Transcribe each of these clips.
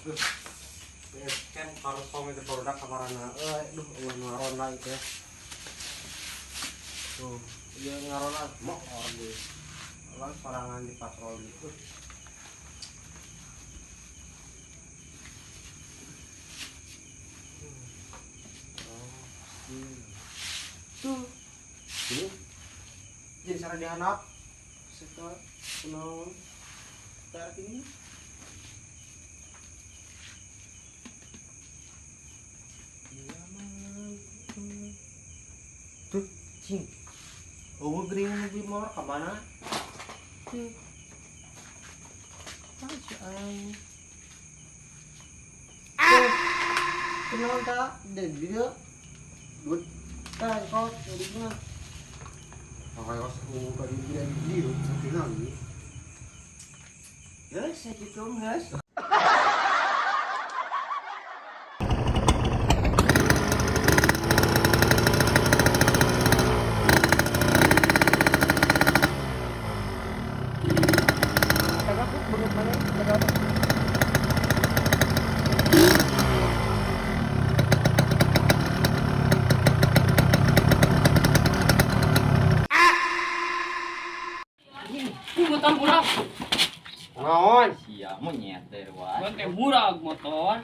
Duh. Kan karosong itu produk kamarana euy, duh eueuh nu ngaronda ieu teh. Tuh, ieu ngaronda moor deui. Orang sorangan di patroli. Tuh. Ini jadi cara dihanap. Situ kunaon? Tarik ini. Tuh, cing. Oh, gering mobil motor ke mana? Tuh. Ah, ah. Kunaon ta? Dan dia. Duit. Tah, kau di mana? Makanya kau tadi dia di sampai lagi. Ya, saya gitu, guys. Motor murah. Naon? Sia monyet teh wae. Gua teh murah motor.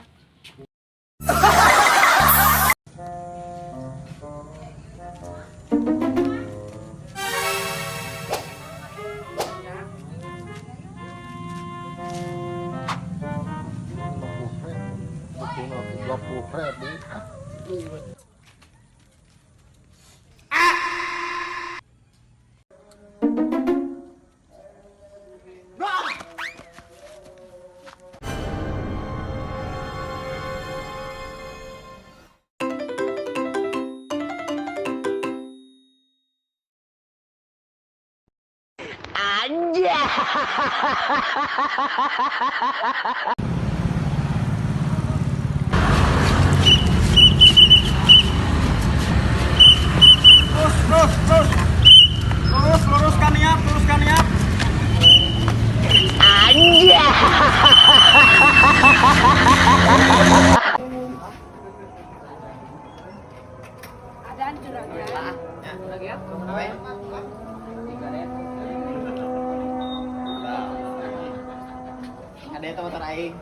Ribu. Terus, terus, terus. Lurus, luruskan niat, luruskan niat. Ada itu motor aing.